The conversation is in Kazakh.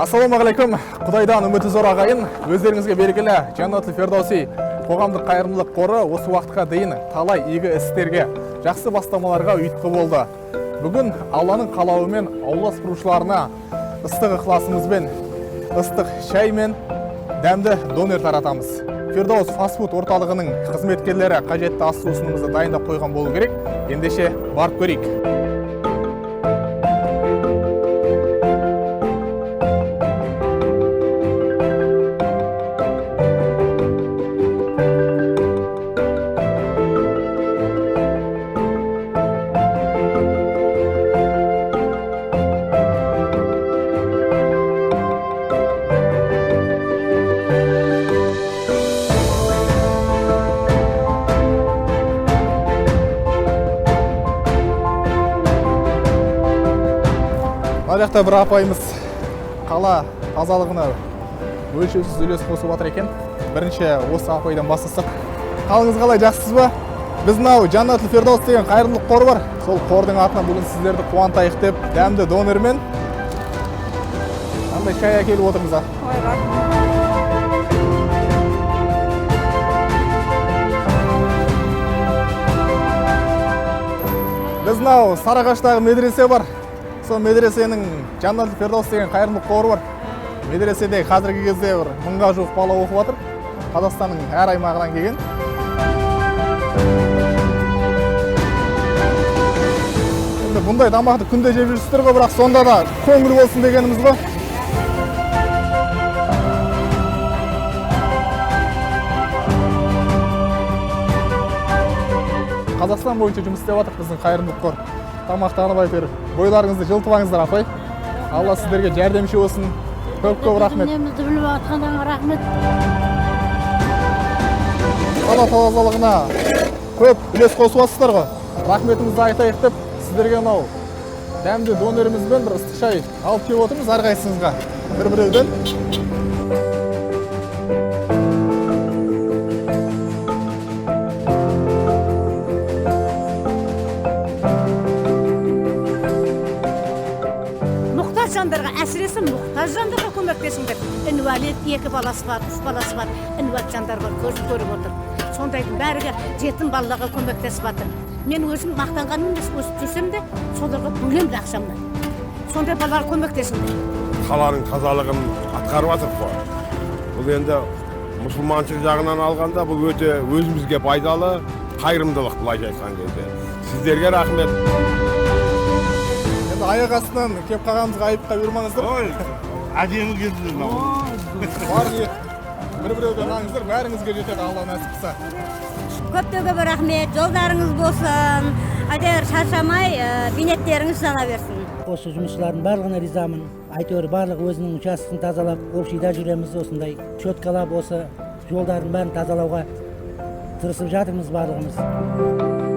Ассалаумағалейкум, Құдайдан үміті зор ағайын. Өздеріңізге белгілі Жаннатул Фирдауси қоғамдық қайырымдылық қоры осы уақытқа дейін талай игі істерге, жақсы бастамаларға ұйытқы болды. Бүгін Алланың қалауымен аула сыпырушыларына ыстық ықыласымызбен, ыстық шай мен дәмді донер таратамыз. Фирдаус фастфуд орталығының қызметкерлері қажетті ас сусынымызды дайындап қойған болу керек. Ендеше барып көрейік. Мына жақта бір апайымыз қала тазалығына өлшеусіз үлес қосып жатыр екен. Бірінші осы апайдан бастасақ. Қалыңыз қалай, жақсысыз ба? Біз мынау Жаннатул Фирдаус деген қайырымдылық қоры бар. Сол қордың атынан бүгін сіздерді қуантайық деп дәмді донермен қандай шай әкеліп отырмыз. Біз мынау Сарыағаштағы медресе бар. Сол медресенің Жаннатул Фирдаус деген қайырымдылық қоры бар. Медреседе қазіргі кезде бір 1000-ға жуық бала оқып жатыр. Қазақстанның әр аймағынан келген. Енді бұндай тамақты күнде жеп жүрсіздер ғой, бірақ сонда да көңіл болсын дегеніміз ғой. Қазақстан бойынша жұмыс істеп жатыр біздің қайырымдылық қор. Тамақтанып әйтеуір бойларыңызды жылытып алыңыздар апай. Алла сіздерге жәрдемші болсын. Көп-көп рахмет. Дүниемізді біліп жатқандарыңа рахмет. Қала тазалығына көп үлес қосып жатсыздар ғой. Рахметімізді айтайық деп сіздерге мынау дәмді донерімізбен бір ыстық шай алып келіп отырмыз әрқайсыңызға бір-біреуден. Мұқтаж жандарға, әсіресе мұқтаж жандарға көмектесіңдер. Инвалид 2 баласы бар, 3 баласы бар, инвалид жандар бар, көзі көріп отыр. Сондайдың бәріге жетім балаларға көмектесіп жатыр. Мен өзім мақтанғаным емес, өсіп жүрсем де соларға бөлемін ақшамды. Сондай балаларға көмектесіңдер. Қаланың тазалығын атқарып жатыр қор. Бұл енді мұсылманшылық жағынан алғанда бұл өте өзімізге пайдалы қайырымдылық былайша айтқан кезде. Сіздерге рахмет. Енді аяқ астынан кеп қалғанымызға айыпқа бұйырмаңыздар. Ой, әдемі келдіңдер мынау. Бар ниет. Бір-біреуден алыңыздар, бәріңізге жетеді Алла нәсіп қылса. Көптен көп рахмет, жолдарыңыз болсын. Әйтеуір шаршамай, бейнеттеріңіз жана берсін. Осы жұмысшылардың барлығына ризамын. Әйтеуір барлығы өзінің учаскесін тазалап, общийда жүреміз осындай. Щеткалап осы жолдардың бәрін тазалауға тырысып жатырмыз барлығымыз.